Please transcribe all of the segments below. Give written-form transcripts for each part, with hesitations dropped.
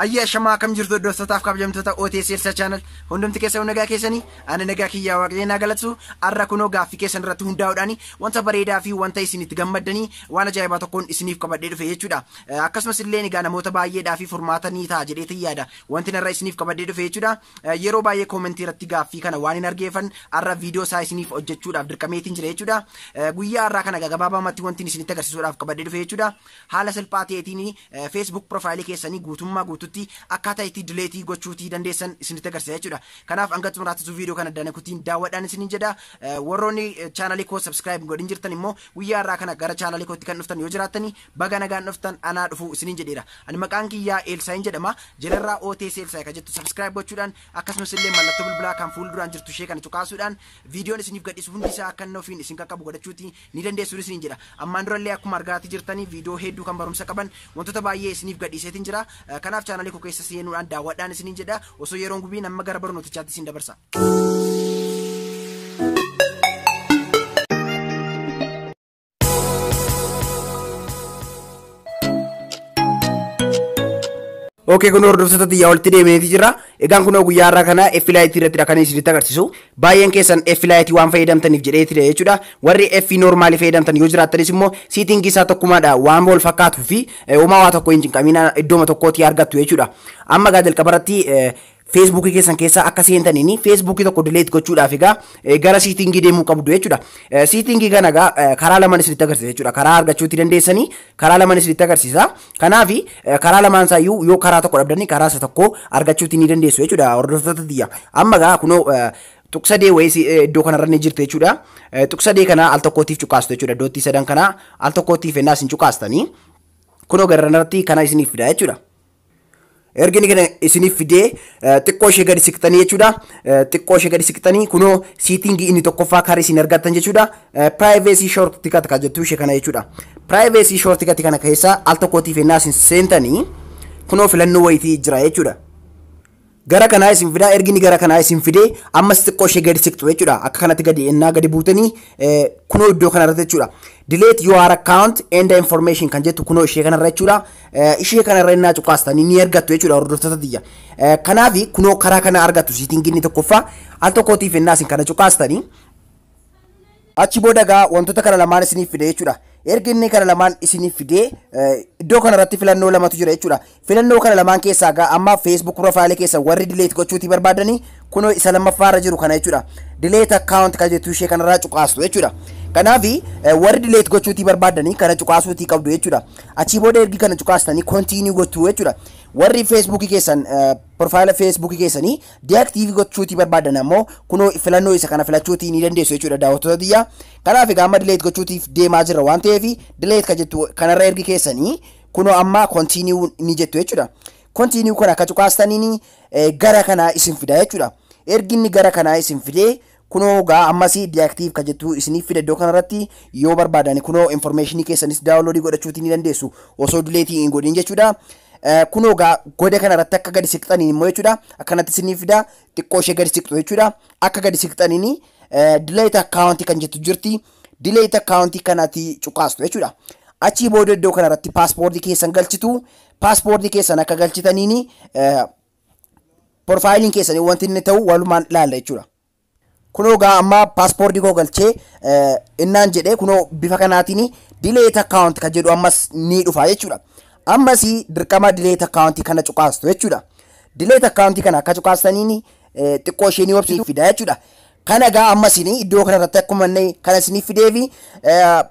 Ayyaa shamaa akkam jirtu hordoftotaaf kabajamtoota OTS Elsa Channel hundumti keessan nagaa keessanii ani nagaa kiyyaa waaqayyo naa galatu har'a kunoo gaaffii keessan irratti hundaa'uudhaan wanta bareedaa fi wanta isin itti gammaddanii waan ajaa'ibaa tokkoon isiniif qabadhee dhufe jechuudha. Akkasumas illee egaa namoota baay'eedhaa fi furmaata ni ta'a jedheetin yaada wanti narra isiniif qabadhee dhufe jechuudha. Yeroo baay'ee koomentii irratti gaaffii kana waan hin argeeffan har'a viidiyoo isaa isiniif hojjechuudhaaf dirqameetiin jira jechuudha. Guyyaa har'aa kana gabaabaamatti wanti isinitti agarsiisuudhaaf qabadhee dhufe jechuudha. Haala salphaa ta'eetiin Facebook profaayilii keessanii guutummaa guutuutti akkaataa itti dileetii gochuutii dandeessan isinitti agarsiisa jechuudha. Kanaaf hanga xumuraatti viidiyoo kana danakutiin daawwadhaan isiniin jedha. Warroonni chaanalii koo subscribe godhin jirtan immoo guyyaa har'aa kana gara chaanalii kootti kan dhuftan yoo jiraattani baga nagaan dhuftan anaa dhufu isiniin jedheera. Ani maqaan kiyyaa Elsaayin jedhama. Jalarraa OTS Elsaay kan jettu subscribe gochuudhaan akkasumas illee mallattoo bilbilaa kan fuulduraan jirtu ishee kana cuqaasuudhaan viidiyoon isiniif gadhiisu hundi isaa akka inni ofiin isin qaqqabu godhachuutii ni dandeessu isiniin jedha. Ammaan durallee akkuma argaatii jirtanii viidiyoo hedduu kan barumsa qaban wantoota baay'ee isiniif gadhiiseetiin jira. Kanaaf chaanalii koo keessa seenuudhaan daawwadhaan isiniin jedha. Osoo yeroon gubiin amma gara barnootichaatti isin dabarsa. Okay, kun hordoftoota xiyyaa walitti deemeeti jira. Egaan kunoo guyyaa har'aa kana F-Lite irratti kan isinitti agarsiisu. Baay'een keessan F-Lite waan fayyadamtaniif jedheeti jechuudha. Warri F normaalii fayyadamtan yoo jiraattanis immoo siitingii isaa tokkumaadha waan wal fakkaatuu fi uumaa waa tokko hin cinqamiin iddooma tokkootti argattu jechuudha. Amma egaa jalqabarratti Feesbuukii keessan keessaa akka seentaniin Feesbuukii tokko dileet gochuudhaaf egaa gara siitingii deemuu qabdu jechuudha. Siitingii kana egaa karaa lamaan isinitti agarsiisa jechuudha. Karaa argachuutti dandeessanii karaa lamaan isinitti agarsiisa. Kanaaf karaa lamaan isaayyuu yoo karaa tokko dhabdanii karaa isa tokko argachuutti ni dandeessu jechuudha. Hordoftoota tiyya. Amma egaa kunoo tuqsadee wayii iddoo kanarra ni jirti jechuudha. Tuqsadee kana al tokkootiif cuqaastu jechuudha. Iddootti sadan kana al tokkootiif ennaa isin cuqaastanii kunoo garanarratti kana isiniif fida jechuudha. Ergi kana isiniif fidee xiqqoo ishee gadi siqxanii jechuudha. Xiqqoo ishee gadi siqxanii kunoo siitingii inni tokkoffaa karaa isin argattan jechuudha. Privacy shortcut kan jettu ishee kana jechuudha. Privacy shortcut kana keessa al tokkootiif ennaa isin seentanii kunoo filannoo wayitii jira jechuudha. Gara kanaa isin fidaa ergi inni gara kanaa isin fidee ammas xiqqoo ishee gadi siqxu jechuudha. Akka kanatti gadi ennaa gadi buutanii kunoo iddoo kanarratti jechuudha. Delete your account and information kan jettu kunoo ishee kanarra jechuudha. Ishee kanarra ennaa cuqaastanii ni argattu jechuudha hordoftoota tiyya. Kanaaf kunoo karaa kana argattu siitingii inni tokkoffaa al tokkootiif ennaa isin kana cuqaastanii achi booda egaa wantoota kana lamaan isiniif fide jechuudha. Ergi inni kana lamaan isiniif fidee iddoo kanarratti filannoo lamatu jira jechuudha. Filannoo kana lamaan keessaa egaa amma Facebook profaayilii keessa warri delete gochuutii barbaadanii kunoo isa lammaffaarra jiru kana jechuudha. Delete account kan jettu ishee kanarraa cuqaastu jechuudha. Kanaaf warri delete gochuutii barbaadanii kana cuqaasuutii qabdu jechuudha. Achii booda ergi kana cuqaastanii continue gochuu jechuudha. Warri Facebookii keessan profaayila Facebookii keessanii deactive gochuutii barbaadan ammoo kunoo filannoo isa kana filachuutii ni dandeessu jechuudha daawwattoota tiyya. Kanaaf egaa amma delete gochuutiif deemaa jirra waan ta'eef delete kan jettu kanarra ergi keessanii kunoo amma continue ni jettu jechuudha. Continue kana akka cuqaastaniin gara kanaa isin fida jechuudha. Ergi inni gara kanaa isin fidee kunoo egaa ammas deactive kan jettu isiniif fida iddoo kanarratti yoo barbaadan kunoo informationii keessanis downloadii godhachuutii ni dandeessu osoo delete hin godhin jechuudha. Kunoo egaa goda kanarratti akka gadi siqxaniin immoo jechuudha. Akkanatti isiniif fida xiqqoo ishee gadi siqxu jechuudha. Akka gadi siqxaniin delete account kan jettu jirti. Delete account kanatti cuqaastu jechuudha. Achii booda iddoo kanarratti paaspoortii keessan galchitu. Paaspoortii keessan akka galchitaniin profaayiliin keessanii wanti inni ta'u walumaan ilaalla jechuudha. Kunoo egaa amma paaspoortii koo galchee innaan jedhee kunoo bifa kanaatiin delete account kan jedhu ammas ni dhufa jechuudha. Ammas dirqama delete account kana cuqaastu jechuudha. Delete account kana akka cuqaastaniin xiqqoo ishee ni obsitu fida jechuudha. Kana egaa ammas iddoo kanarratti akkuma inni kana isiniif fideefi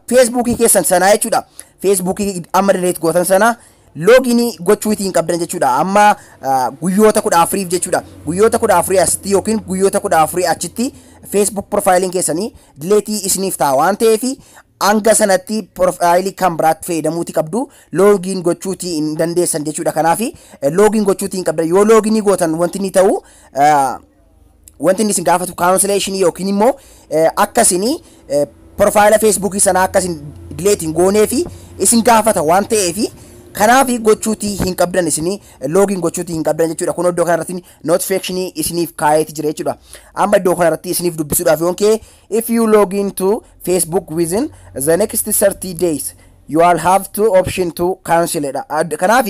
Feesbuukii keessan sanaa jechuudha. Feesbuukii amma delete gootan sana looginii gochuutii hin qabdan jechuudha. Amma guyyoota 14 jechuudha. Guyyoota 14 asitti yookiin guyyoota 14 achitti Facebook profaayiliin keessanii dileetii isiniif ta'a waan ta'eef hanga sanatti profaayilii kan biraatti fayyadamuuti qabdu loogiin gochuutii hin dandeessan jechuudha. Kanaaf loogiin gochuutii hin qabdan yoo looginii gootan wanti inni ta'u wanti inni isin gaafatu kaawunsileeshinii yookiin immoo akkasini profaayila Feesbuukii sanaa akkasin dileetiin goonee fi isin gaafata waan ta'eef kanaaf gochuutii hin qabdan isinii loogiin gochuutii hin qabdan jechuudha. Kun iddoo kanarratti notificationii isiniif kaayeeti jira jechuudha. Amma iddoo kanarratti isiniif dubbisuudhaaf yoon ka'e if you log in to Facebook within the next 30 days you will have two option to cancel dha. Kanaaf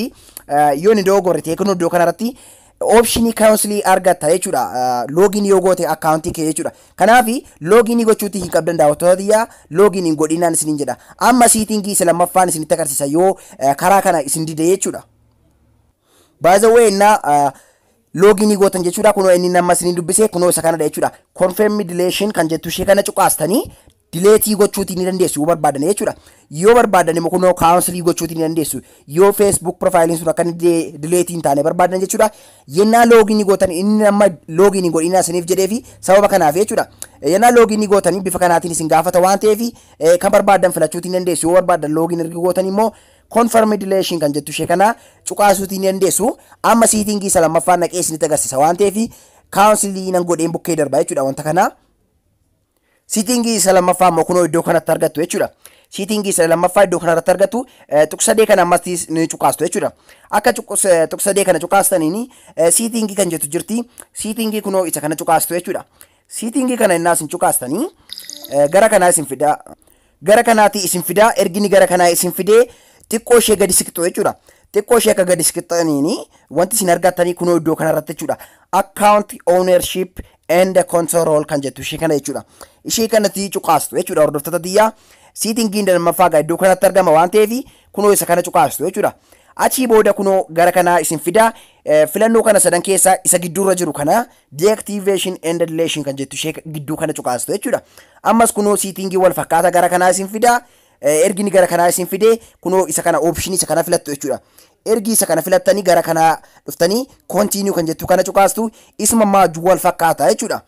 Yoo ni dogoggorre ta'e, kun iddoo kanarratti option cancel argatta jechuudha. Login yoo goote akkaawuntii kee jechuudha. Kanaaf login gochuutii hin qabdan, daawwattoota xiyyaa, login hin godhinaan isiniin jedha. Amma setting isa lammaffaan isinitti agarsiisa yoo karaa kana isin dide jechuudha. By the way, innaa login gootan jechuudha. Kunoo inni nama isiniin dubbise kunoo isa kanadha jechuudha. Confirm deletion kan jettu ishee kana cuqaastanii delete gochuutii ni dandeessu yoo barbaadan jechuudha. Yoo barbaadan immoo kunoo cancel gochuutii ni dandeessu. Yoo Facebook profileiin sun akka inni delete hin taane barbaadan jechuudha. Yennaa login gootan, inni nama login godhinaa isiniif jedhee fi sababa kanaaf jechuudha. Yennaa login gootanii bifa kanaatiin isin gaafata waan ta'eef, kan barbaadan filachuutii ni dandeessu. Yoo barbaadan login erga gootan immoo confirm deletion kan jettu ishee kana cuqaasuutii ni dandeessu. Amma setting isa lammaffaan naqee isinitti agarsiisa waan ta'eef, cancel nan godheen bukkee darba jechuudha wanta kana. Setting isa lammaffaa immoo kunoo iddoo kanatti argattu jechuudha. Setting isa lammaffaa iddoo kanarratti argattu, tuqsadee kana ammas ni cuqaastu jechuudha. Akka tuqsadee kana cuqaastaniin setting kan jettu jirti. Setting kunoo isa kana cuqaastu jechuudha. Setting kana innaa isin cuqaastanii gara kanaa isin fidaa. Gara kanaatti isin fidaa. Ergini gara kanaa isin fidee xiqqoo ishee gadi siqxu jechuudha. Xiqqoo ishee akka gadi siqxaniini wanti isin argattanii kunoo iddoo kanarratti jechuudha. Account ownership and control kan jettu ishee kana jechuudha. Ishee kanatti cuqaastu jechuudha, hordoftoota xiyyaa. Settingiin lammaffaa gaa iddoo kanatti argama waan ta'eef, kunoo isa kana cuqaastu jechuudha. Achii booda kunoo gara kanaa isin fidaa. Filannoo kana sadan keessaa isa gidduurra jiru kana, deactivation and deletion kan jettu ishee gidduu kana cuqaastu jechuudha. Ammas kunoo setting wal fakkaata gara kanaa isin fidaa. Ergini gara kanaa isin fidee kunoo isa kana, option isa kana filattu jechuudha. Ergi isa kana filattanii gara kanaa dhuftanii continue kan jettu kana cuqaastu, isuma maajuu wal fakkaata jechuudha.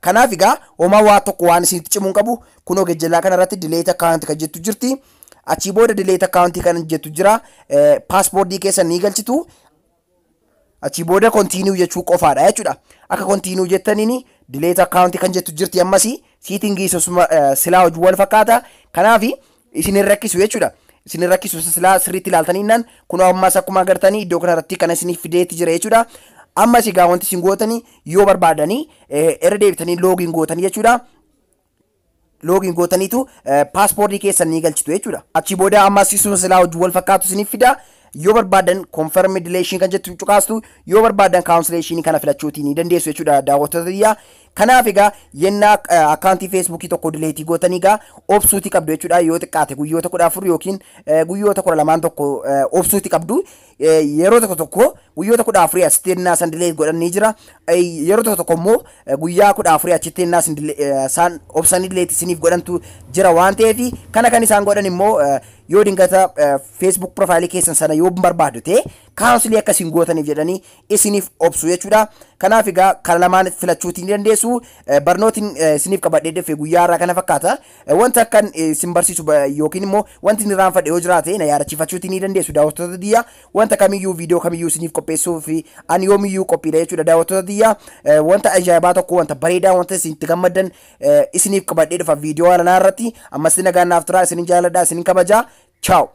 Kanaaf egaa homaa waa tokko waan isinitti cimuu hin qabu. Kunoo gejjellaa kana irratti delete account kan jettu jirti. Achii booda delete account kan jettu jira. Password keessan ni galchitu. Achii booda continue jechuu qofaadha jechuudha. Akka continue jettaniin delete account kan jettu jirti, ammas setting silaa hojii wal fakkaata. Kanaaf isin hin rakkisu jechuudha. Isin hin rakkisu silaa sirriitti ilaaltanii innaan. Kunoo ammas akkuma agartanii iddoo kanarratti kan isiniif fideetti jira jechuudha. Ammas egaa wanti isin gootanii, yoo barbaadanii irra deebitanii login gootanii jechuudha. Login gootaniitu password keessan ni galchitu jechuudha. Achii booda ammas isuma silaa hojii wal fakkaatu isiniif fida. Yoo barbaadan confirm deletion kan jettu cuqaastu, yoo barbaadan cancellation kana filachuutii ni dandeessu jechuudha, daawwattoota xiyyaa. Kanaaf egaa yennaa akkaawuntii Facebookii tokko delete gootanii egaa obsuutii qabdu jechuudha. Yoo xiqqaate guyyoota 14 yookiin guyyoota 12 tokko obsuutii qabdu. Yeroo tokko tokko guyyoota 14 asitti yennaa san delete godhan ni jira. Yeroo tokko tokko immoo guyyaa 14 achitti yennaa isaan obsanii delete isiniif godhantu jira waan ta'eef, kana kan isaan godhan immoo yoo dingata Facebook profile keessan sana yoo barbaadu ta'e cancel akkasiin gootaniif jedhanii isiniif obsu jechuudha. Kanaaf egaa kana lamaan filachuutii ni dandeessu. Barnootiin isiniif qabadhee dhufe guyyaa har'aa kana fakkaata. Wanta akkan isin barsiisu yookiin immoo wanti inni irraanfadhe yoo jiraate na yaadachiifachuutii ni dandeessu, daawwattoota xiyyaa. Wanta kamiyyuu, viidiyoo kamiyyuu isiniif qopheessuu fi ani yoomiyyuu qophiidha jechuudha, daawwattoota xiyyaa. Wanta ajaa'ibaa tokko, wanta bareedaa, wanta isin itti gammaddan isiniif qabadhee dhufa viidiyoo halanaa irratti. Ammas nagaan naaf turaa, isinin jaaladha, isinin kabajaa. Ciao.